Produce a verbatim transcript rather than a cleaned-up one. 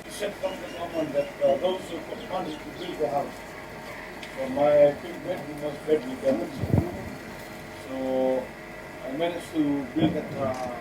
Sent from the government that, uh, those who got money to build the house. So my big bedroom was badly damaged. So I managed to build that, uh,